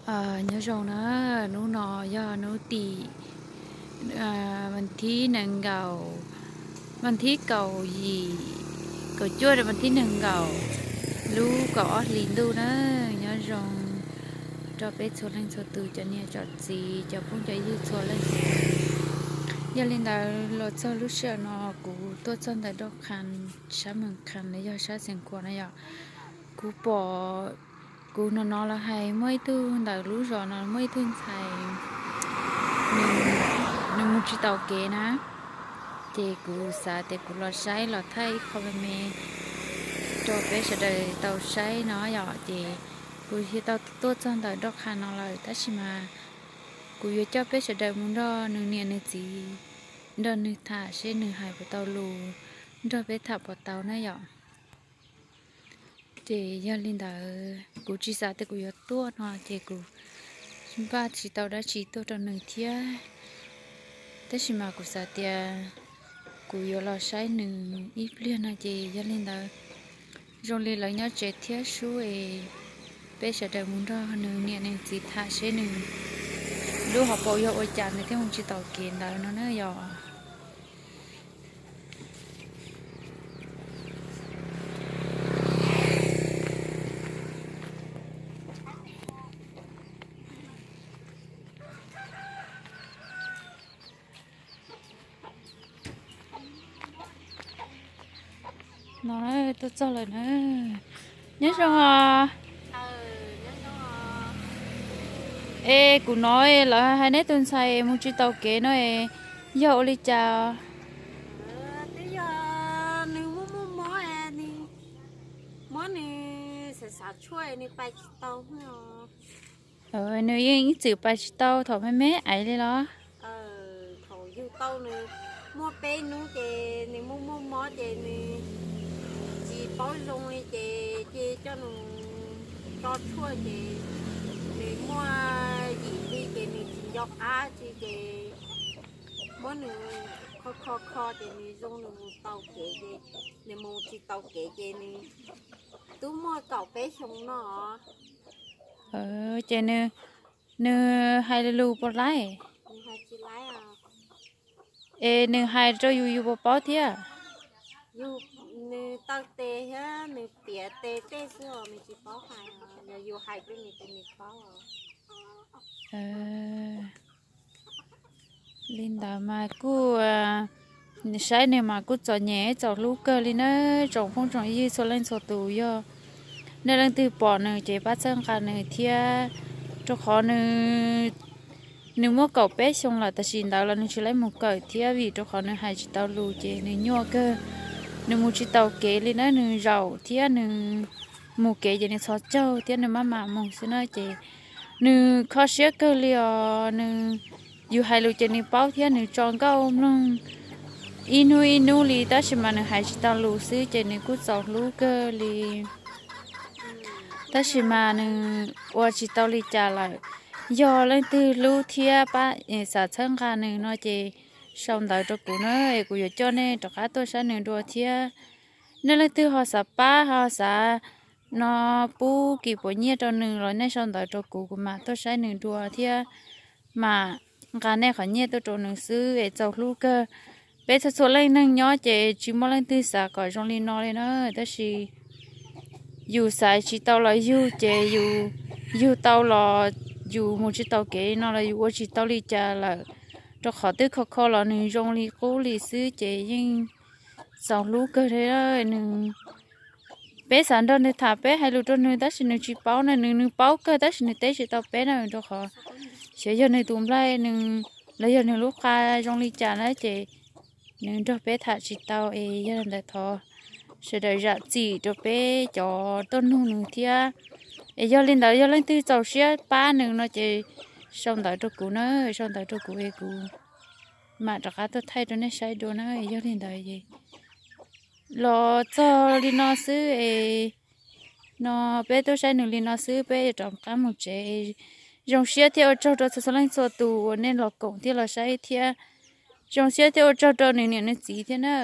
Nyob zoo na, hnub no yog hnub tim, vas thib nees nkaum, vas thib kaum yim, kaum cuaj rau vas thib nees nkaum, lub kaum ob hlis ntuj na. Nyob zoo rau peb txhua leej txhua tus, cov niam cov txiv, cov phooj cov ywg txhua leej. Yog li ntawd los txog lub sij hawm no kuv tuaj txog ntawm Doj Qha, sab Mees Khas los yog sab Xeev Khuam na yom. Kuv pom, kuv hnov hnov lawv hais muaj ib tug ntawm lub zos no muaj ib tug ntxhais, nws mus tsis taus kev na. Ces kuv xav tias kuv los saib los thaij ib qho me me rau peb sawv daws tau saib no yom. Ces kuv thiaj tau tuaj txog ntawm Doj Qha no lawm, tab sis mas kuv yuav coj peb sawv daws mus nrog nws niam nws txiv, nrog nws tham seb nws hais puas tau lus, nrog peb tham puas tau na yom. Ces yog li ntawd kuv tsis xav tias kuv yuav tuaj no ces kuv npaj tsis tau dab tsi tuaj rau nws thiab. Tab sis mas kuv xav tias kuv yuav los saib nws ib pliag no ces yog li ntawd zoo li lawv nyob tsev thiab sub es peb sawv daws mus nrog nws niam nws txiv tham seb nws lub hauv paus yog ua cas nws thiaj mus tsis taus kev ntawd no na yom. No tuaj txog lawm na. Nyob zoo os. Es kuv hnov lawv hais neb tus ntxhais mus tsis taus kev no es yog ua li cas? Twb yog nws muaj muaj mob, mob nws xav xav tshuaj nws pais tsis tau. Nws yeej ib txwm pais tsis tau thaum me me aiv li los? Thaum yug tau nws muaj peb hnub ces nws muaj muaj mob ces nws tsis paub zoo li ces cia coj nws tso tshuaj ces nws muaj yim hli ces nws tsis nco qab tsi ces muab nws kho kho kho ces nws zoo nws mus tau kev ces nws mus tsis tau kev ces nws twb muaj kaum peb xyoo no. Ces nws, nws hais lus puas laib? Es nws hais rau yus yus puas paub thiab? Nws taw tes thiab nws piav tes tej xwb os, nws tsis paub hais, yog yus hais rau nws ces nws paub. Li ntawd mas kuj saib nws mas kuj txom nyem txaus hlub kawg li na. Tsoom phooj tsoom ywg txhua leej txhua tus, yog nej leej twg pom nws ces pab txhawb nqa nws thiab, rau qhov nws, nws muaj kaum peb xyoo lawm tab sis ntawd los nws tsis laib mus kawm thiab vim rau qhov nws hais tsis tau lus ces nws nyuaj kawg. Nws mus tsis taus kev li na, nws zaum thiab nws mus kev ces nws txhos caug thiab nws maj mam mus xwb na ces nws kho siab kawg li os. Nws, yus hais lus ces nws paub thiab nws tso nkauj mloog ib hnub ib hnub li tab sis mas nws hais tsis tau lus xwb ces nws kuj txaus hlub kawg li. Tab sis mas nws ua tsis tau li cas lawm. Yog leej twg hlub thiab pab xav txhawb nqa nws no ces sau ntawv rau kuv na es kuv yuav coj nej rov qab tuaj saib nws dua thiab. Nej leej twg ho xav pab ho xav no pub kis puas nyiaj rau nws los nej sau ntawv rau kuv, kuv mam tuaj saib nws dua thiab mam nqa nej qhov nyiaj tuaj rau nws xwb es txaus hlub kawg. Peb txhua txhua leej neeg nyob ces tsis muaj leej twg xav kom zoo li no li na, tab sis yus xav tsis tau los yug ces yus yug tau los yus mus tsis taus kev no los yus ua tsis tau li cas lawm, rau qhov twb kho kho los nws zoo li qub li xwb ces yeej txaus hlub kawg li. Nws, peb xav nrog nws tham, peb hais lus rau nws tab sis nws tsis paub na, nws, nws paub kawg tab sis nws teb tsis tau peb na, rau qhov xyov yog nws tus nplaig nws los yog nws lub qa zoo li cas na ces nws nrog peb tham tsis tau es yog li ntawd thov sawv daws zam txim rau peb cov tuaj nug nws thiab. Es yog li ntawd yog leej twg txaus siab pab nws no ces sau ntawv rau kuv na, sau ntawv rau kuv es kuv mam rov qab tuaj thaij rau nej saib dua na. Yog li ntawd los txog li no xwb es no peb tuaj saib nws li no xwb peb yuav rov qab mus tsev. Zoo siab thiab ua tsaug rau txhua txhua leej txhua tus uas nej los koom thiab los saib thiab. Zoo siab thiab ua tsaug rau nws niam nws txiv thiab na.